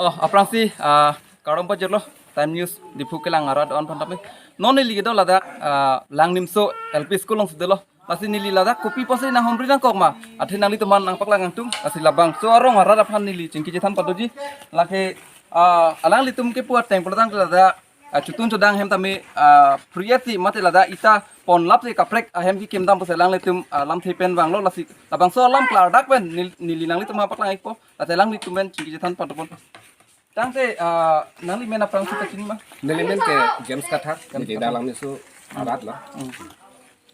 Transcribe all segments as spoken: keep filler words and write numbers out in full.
To, aphrangsi, ah, kardom pajirlo, Time News Diphu kelang arat on phan tame. Non neli kedo ladak, ah, Langnimso L P School alongsi dolo. Lasi neli ladak kopi pusi nanghumri nangkok ma, athe nanglitum aphan nangpaklang nangtum. Lasi labangso arong arat aphan neli chingki chethan padoji. Lake, ah, alanglitum kepu ateng pulo tangte ladak, ah, chotun chodang ahem tame, ah, phri-et si mate ladak ita ponlap si kaprek ahem kekim dam pusi alanglitum, ah, lamthe pen vanglo. Lasi labangso alam klardak pen nel-, neli nanglitum aphan paklang ikpo. Lasi alanglitum pen chingki chethan padopon. Tangte, ah, nangli men aphrangsi pachini ma? Neli men ke James Kathar, James neli Kathar. Dalang nesu arat lo. Hmm.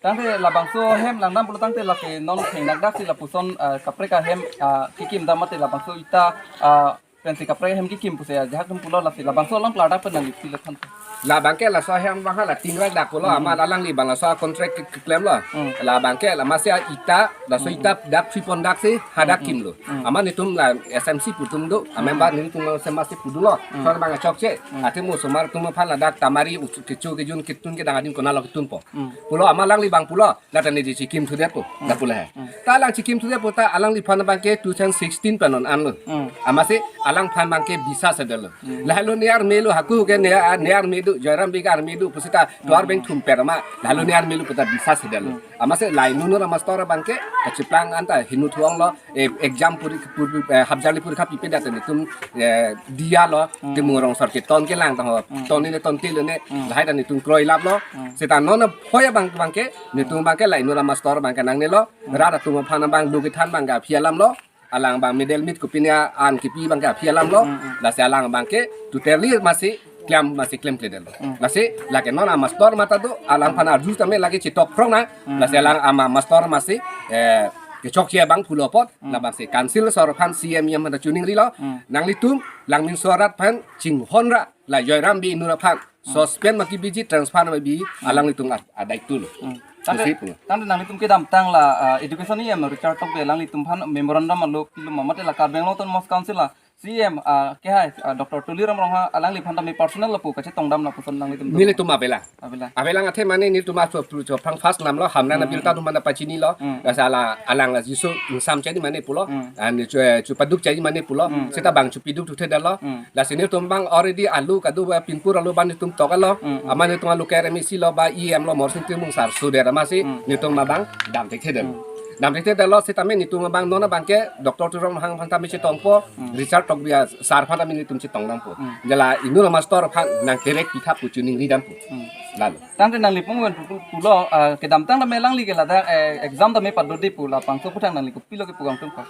Tangte labangso ahem langdam pulo tangte lake non thengdak dak si lapuson, ah, kaprek ahem, ah, kekim dam mate labangso ita, ah, pensi kaprek ahem kekim pusi ajahak dum pulo, lasi labangso alam klardak pen nangli pilo than. Labang ke laso ahem abang hala tingrak dak pulo, hmm, ama alangli abang laso contract ke, keklem lo. Hmm. Labang ke la masi ita, laso, hmm, ita dak phri pondak si hadak, hmm, kim lo. Hmm. Ama netum la S M C pu atum do, hmm, amember netum la S M C pu do lo. Hmm. Sor abang chokche. Hmm. Athe mo osomar atum aphan ladak tamari uchu kecho kejun ketun kedang adin konat lo ketunpo. Hmm. Pulo ama alangli abang pulo, lata neli chikim thudetpo, hmm, lapu le. Hmm. Ta alang chikim thudetpo ta alangliphan abang ke two thousand sixteen pen non an lo. Hmm. Amasi alangphan abang ke bisas si detlo. Hmm. Lahelo ne army lo, hako ke ne, ne army do, Joyram Bey ke army do pusita, hmm, tovar beng thum per ma, lahelo ne army lo puta bisas si detlo. Hmm. Amasi la inut inut amastor abang ke kachiplang anta hinu thuong lo, eh, exam puri, puri, eh, half yearly porikha pipedet netum, eh, diya lo, hmm, Timung Rongso keton kelang tangho, hmm, ton ne ton tilo ne, hmm, lahai ta netum kroilap lo, hmm, seta non aphoya abang abang ke, netum abang ke la inut amastor abang ke nangnelo, hmm, rat atum aphan abang lu kethan abang ke aphi alam lo, alang abang middle meet kopine an kipi abang ke aphi alam lo, hmm, hmm, lasi alang abang ke totally masi klem masi klemkle detlo. Hmm. Lasi lake non amastor mata do, alangphan arju tame lake chitok phrong na, hmm, lasi alang ama amastor masi, eh, kechokche abang pulo apot, hmm, labangsi council asor aphan C M E M aphan ta chiningrilo, hmm, nanglitum Langnimso arat aphan chinghon ra la Joyram Bey inut aphan, hmm, suspend ma kebiji, transfer ma bi, hmm, alanglitum a-, adaiktu lo. Hmm. Tangte, pusi pu. Tangte nanglitum kedamtang la, ah, education E M Richard Tokbi alanglitum aphan memorandum alo pilo ma mate la Karbi Anglong Autonomous Council la C E M, ah, kehai, ah, Doctor Tuliram Ronghang alangliphan tame personal lapu kachetongdam lapuson nanglitum do? Nelitum avelang. Avelang. Avelang athe mane nelitum aso pru cho phang first namlo, Hamren, hmm, abirta atum mane pachinilo. Hmm. Lasi la alang la jiso ingsam chani mane pulo. Hmm. An chu, chu paduk chani mane pulo. Hmm. Seta abang chu piduk thuthe detlo. Hmm. Lasi netum abang already alu kadu ba pinpur alu abang netum tok alo. Hmm, hmm. Ama netum alu K R M A C lo ba E M lo Morsing Timung sar suder amasi, hmm, netum abang dam thekthedetlo. Hmm. Dam thekthedetlo sitame netum abang non abang ke Doctor Tuliram Ronghang aphan tame chetongpo, hmm, Richard Tokbi sar aphan tame netum chetongdampo. Hmm. Jala inut amastor aphan nangterek pitha pu chiningri dampo. Hmm. Lalo. Tangte nangli pung wen pu-, pulo, ah, kedamtang tame alangli ke ladak, eh, exam tame padodi pu labangso aphuthak nangli kopilo kepu kangtung pa?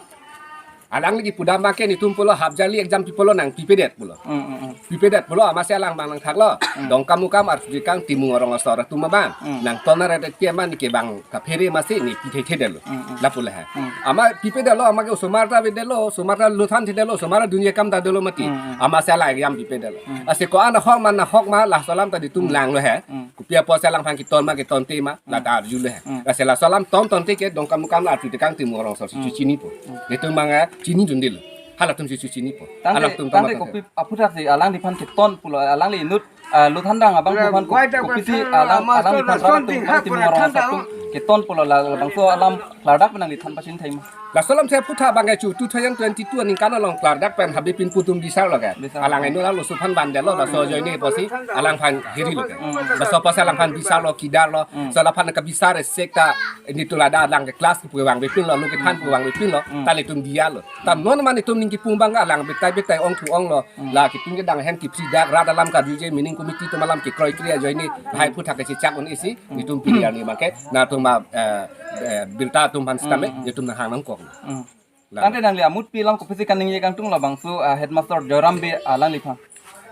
Alangli kipudam abang ke netum pulo half yearly exam pipolo nang pipedet pulo. Hmm, hmm, hmm. Pipedet pulo amasi alang abang nangthaklo. Hmm. Dongkamukam arjudikang Timung Rongso asor atum abang. Hmm. Nangton ra det ke abang ne ke abang kaphere masi ne pithethedetlo. Hmm, hmm. Lapu le he. Hmm. Ama pipedetlo ama ke osomar ta avedetlo, osomar ta luthan thedetlo, osomar ta dunji akam ta dolo mati. Hmm, hmm. Amasi alang exam pipedetlo. Hmm. Lasi ko-an ahok ma nahok ma laso alam ta netum, hmm, langlo he. Hmm. Kopi apotsi alangphan keton ma ketonte ma, hmm, lata arjulo he. Hmm. Lasi laso alam ton tonte ke Dongkamukam la arjudikang Timung Rongso si, hmm, chinipo. Hmm. Netum abang, eh, chinidundelo. Halatum si chinipo. Tangte, halatum tama tangte tangte. Kopi aphuthak si alangliphan keton pulo alangli inut, ah, luthandang abang, pura, puphan ko-, kopi si alang, alangliphan rat atum, Timung Rongso atum keton pulo la, labangso alam klardak pen nangli than pachini thai ma? Laso alam si aphuthak abang ke chu two thousand twenty-two aningkan along klardak pen habe pinpur atum bisarlo ke. Bisar. Alang inut aluso aphan vandetlo, laso ajoine pusi alangphan hirilo ke. Hmm. Laso pusi alangphan bisarlo, kidarlo. Hmm. Laso alangphan kabisar sek ta netum ladak alang ke class pu vangvepinlo, lu kethan pu vangvepinlo. Hmm. Ta netum diyalo. Ta non mane netum ning kipung abang alang betai betai ongthu onglo. Hmm. La kitung kedang ahem kiphri dak rat alam karjuje, mining committee atum alam kekroikre ajoine, hmm, lahai aphuthak kechechak un-e si, hmm, netum pini arni abang ke, netum ma, eh, eh, birta atum aphan sitame, hmm, netum nanghang nangkok. Hmm. La. Tangte nangli amutpi alam kopisi kaningje kangtung labangso, ah, headmaster Joyram Bey alangliphan?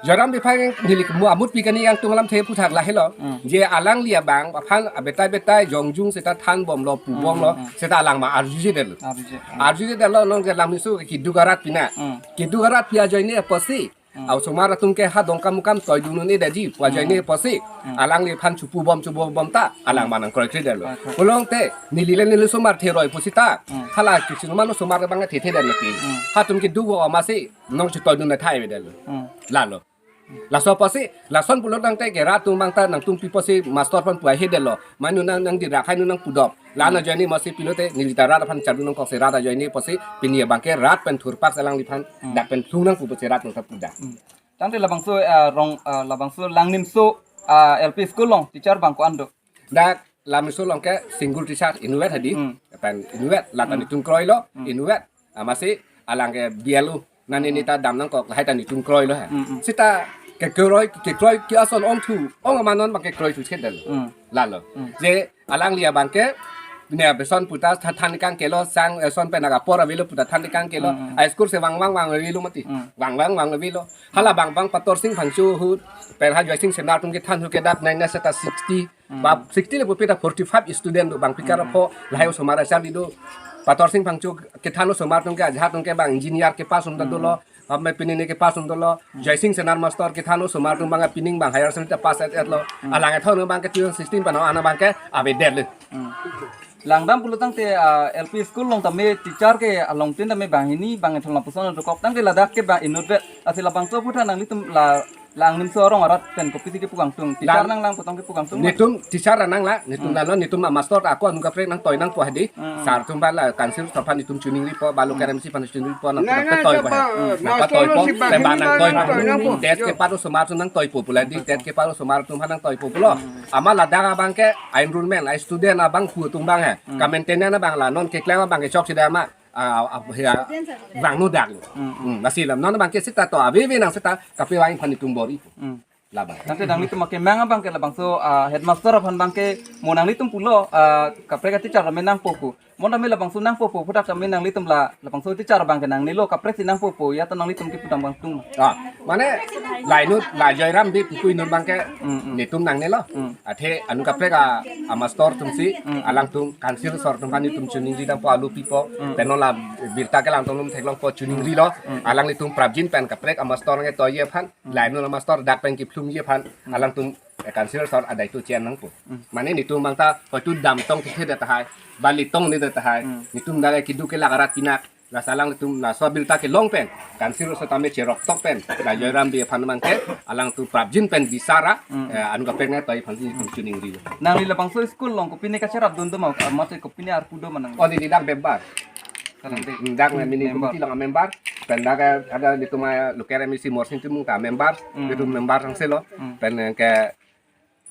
Joyram Bey aphan neli kemu amutpi kaningje kangtung alamthe aphuthak lahelo. Hmm. Je alangli abang aphan abetai betai jongjung seta thanbomlo, pubomlo, hmm, hmm, hmm, seta alang ma arjujedetlo. Arjuje. Hmm. Arjujedetlo non ke Langnimso keduk arat pina. Hmm. Keduk arat pi ajoine pusi. Hmm. Osomar atum ke ha Dongkamukam toidun un-edetji pu ajoine, hmm, pusi. Hmm. Alangliphan chupubom chubobom ta alang, hmm, ma nangkroikredetlo. Kroikre. Pulote neli le neli osomar theroi pusita. Hmm. Hala kisi mano osomar abang thethe dan mati. Hmm. Hatum keduk amasi nong chutoidun athai avedetlo. Hmm. Lalo. Laso apotsi, lason pulo tangte ke rat atum abang ta nangtum pi apotsi master aphan pu ahedetlo. Mane non nang, nang dirak hai non nang pudok. La-an ajoine masi pilote neli ta rat aphan chardu nangkok si rat ajoine apotsi pini abang ke rat pen thurpak si alangliphan dak pen phlung nang pu apotsi rat nang ta pudak. Tangte labangso, ah, rong, ah, labangso Langnimso, ah, L P school along teacher abang ko-an do? Dak Langnimso along ke single teacher inutvet hadi. Hmm. Pen inutvet la ta Hmm. netum kroilo, Hmm. inutvet. Amatsi alang ke B L O. Nani Hmm. neta dam nangkok lahai ta netum kroilo ha. Hmm, hmm. Seta kekroi, kekroi ke-ason ongthu, ong amat non abang ke kroithu chedetlo. Hmm. Lalo. Hmm. Je alangli abang ke ne beson puta tha-, than kangkelo sang, eh, son pen aga apor avelo puta than kangkelo. Hmm, hmm. A school si vang vang vang avelo mati. Hmm. Vang vang vang avelo. Hala abang abang Patorsing Phangcho ahut pen ha Joysing Sena atum kethan ahut ke dak nang na seta sixty. Hmm. Ba sixty le pupi ta forty-five student do, bang pikar Hmm. apho lahai osomar acharli do. Patorsing Phangcho kethan osomar atum ke ajahak atum ke abang engineer kepass atum ta Hmm. dolo. Amat pini ne kepass atum dolo. Joysing Senar master kethan osomar atum abang pini abang higher secondary ta pass et et lo. Hmm. Alang ethon abang ke two thousand sixteen pen an abang ke avedetlo. Hmm. Langdam pulo tangte, ah, L P school along tame teacher ke along tin tame banghini bangkethom lapuson dokok tangte ladak ke abang inutvet. Lasi labangso aphuthak nanglitum la Langnimso arong arat pen kopisi kepu kangtung. Teacher Lang- nanglang pu tong kepu kangtung ma? Netum teacher nanglang, netum Hmm. nanglang, netum a master ako anung kaprek nangtoi nangpo hadi. Hmm. Sar atum ba la council atum aphan netum chiningripo, ba local Hmm. M C aphan chiningripo, nang Nang- nang- patoi po. Nang- Nang patoi po, nang- nang- nang patoi nang- po. nang- nang- Test kepass osomar atum nangtoi po pula di, Nangtoi po. test kepass osomar atum aphan nangtoi po pulo. Hmm. Amat ladak abang ke a enrollment, a student abang hu atum abang he. Hmm. Ka maintenance abang la non keklem abang ke chokche dam ma. Ah, ah, ya, vangno dak. Hmm, hmm. Hmm, lasi lam non abang ke seta to aveve nang seta kapevang aphan netum bor-i. Hmm. Labang. Tangte nanglitum akemang abang ke labangso, ah, headmaster aphan abang ke mo nanglitum pulo, ah, kaprek a teacher tame nangpo pu. Mo tame labangso nangpo pu aphuthak tame nanglitum la labangso teacher abang ke nangnelo kaprek si nangpo pu ya to nanglitum kepu tang abang tung. Ah, mane la inut la Joyram Bey pupu inut abang ke Hmm, hmm. netum nangnelo. Hmm. Athe anung kaprek a, a master atum si, Hmm. alangtum council asor atum aphan netum chiningri dampo alu pipo, Hmm. pen non la birta ke alangtum theklongpo chiningrilo, Hmm. alanglitum prapjin pen kaprek a master nangtoiji aphan, Hmm. la inut a master dak pen kephlungji aphan, Hmm. alangtum, eh, council asor adai tu chian nangpo. Hmm. Mane netum abang ta hoitu dam tong tithe det tahai, bali tong ni det tahai, Hmm. netum dak kedo kelak arat pinak, Laso alanglitum laso birta kelong pen, council asor tame cherok tok pen, la Joyram Bey aphan abang ke, alangtum prapjin pen bisara, Mm. eh, anung kaprek nangtoi aphan si netum chiningri. Nangli labangso school along kopine kacherapdun do ma, ah, mate kopine arpu do ma nang? Oh, neli dak member. Kadang te. Hmm, dak mini Member. committee along member, pen dak ada netum, eh, local M A C Morsing Timung ta member, Mm. netum member sangselo, Mm. pen, eh, ke,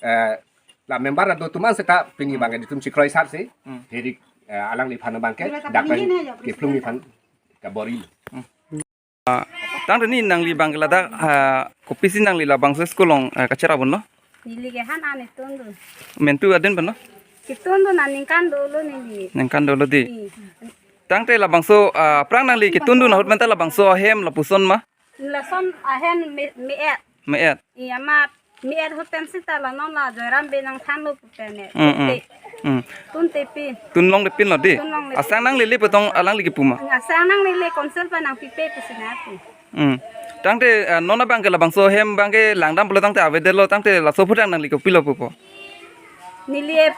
eh, la member do atum an seta pini abang ke netum chikroisar si. Hmm. Heri, eh, alangliphan abang ke dak pen kephlungji aphan kabor-i. Hmm. Ah, tangte ni nangli abang ke ladak, ah, kopisi nangli labangso school along, ah, kacherapdunlo? Neli ke han an ketundun. Mentu adin pen lo? Ketundun an ningkan dolo neli. Ningkan dolo di. Hmm. Tangte labangso, ah, aphrang nangli ketundun ahut pen ta labangso ahem lapuson ma? Lason ahem me-, me-et. Me-et. Iya amat me-et ahut pen seta la non la Joyram Bey nangthanlo pu pen e. Mm, mm. Tunte. Mm. Tunte pi. Tunlongle pinlo di. Tunlongle pin. Asang nanglele pu tong alangli kepu ma? Asang nanglele council pen nangpipe pusi nangpu. Mm. Tangte, eh, non abang ke labangso ahem abang ke langdam pulo tangte avedetlo tangte laso aphuthak nangli kopilo pupo? Neli, eh,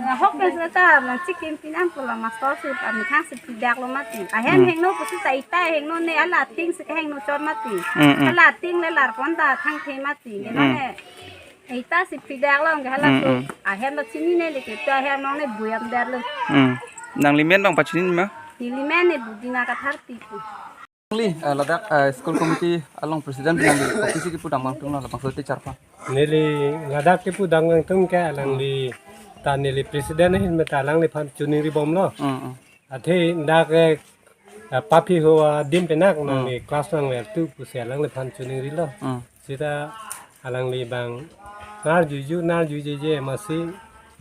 ahok pen seta nangchikim pinang pulo master si amethang si pidaklo mati. Ahem Mm. hingno pusi ta ita hingno ne ala thing si hingno chot mati. Mm, mm. Ala thing le larpon ta thangthe mati. Neli Mm. ne ita si pidaklo ke hala Mm, so mm. ahem lo chinine le ke ta ahem along ne buyam darlo. Mm. Nangli men abang pachini ma? Neli men ne Budina Katharpi pu. Nangli, ah, ladak, ah, school committee along president nangli kopisi kepu dam kangtung lo labangso teacher aphan? Neli ladak kepu dam kangtung ke alangli ta neli president ahin meta alangliphan chiningribomlo. Mm, mm. Athe dak, eh, ah, paphi ho adim penak Mm. nangli class nangvertu pusi alangliphan chiningrilo. Mm. Seta alangli abang nar juju nar jujeje masi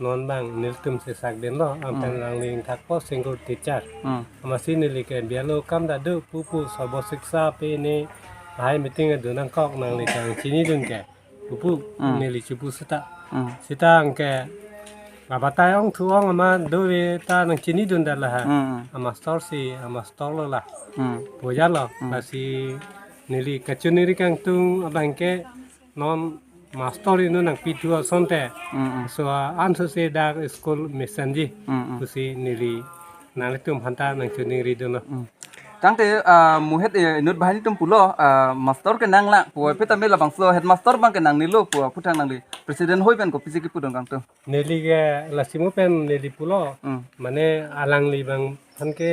non abang nelitum si sakdunlo, anpen Hmm. alangli ingthakpo single teacher. Hmm. Masi neli ke bialo kam ta do pupu Sarva Shiksha pe ne hai meeting do nangkok nangli kangchinidun ke. Pupu Hmm. neli chipu seta. Hmm. Seta anke labatai ongthu ong amat dove ta nangchinidun dala ha. Hmm. A master si, a master lo la. Hmm. Pojalo, Hmm. lasi neli kachiningri kangtung abang ke non master inut nangpithu asonte. Mm, mm. So, ah, ansose dak school mesenji. Mm, mm. Pusi neli nanglitum aphanta nangchiningridunlo. Mm. Tangte ah, muhet eh, inut banghini atum pulo ah, master ke nanglang pu, pi tame labangso headmaster abang ke nangnelo pu aphuthak nangli president hoi pen kopisi kipudun kangtung? Neli ke lasi mo pen neli pulo. Hmm. Mane alangli abang aphan ke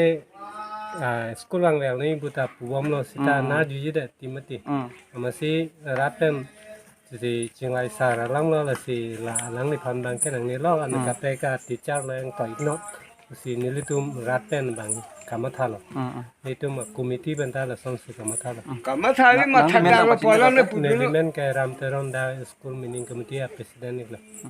ah, school abang le alangli puta pubomlo sita Hmm. na juji de timati. Hmm. Amatsi rat pen si Chinglai sir alanglo, lasi la alangliphan abang ke nangnelo, ane Hmm. kate ka teacher lo yang toikno. Si nelitum rat pen abang kamathalo. Hmm, hmm. Nelitum committee pen ta lasonsi kamathalo. Hmm. Kamathali Na- mathak nang dang lo main pola ne apa? Pudulo. Neli men ke Ram Teron Dak School Managing Committee a president iklo.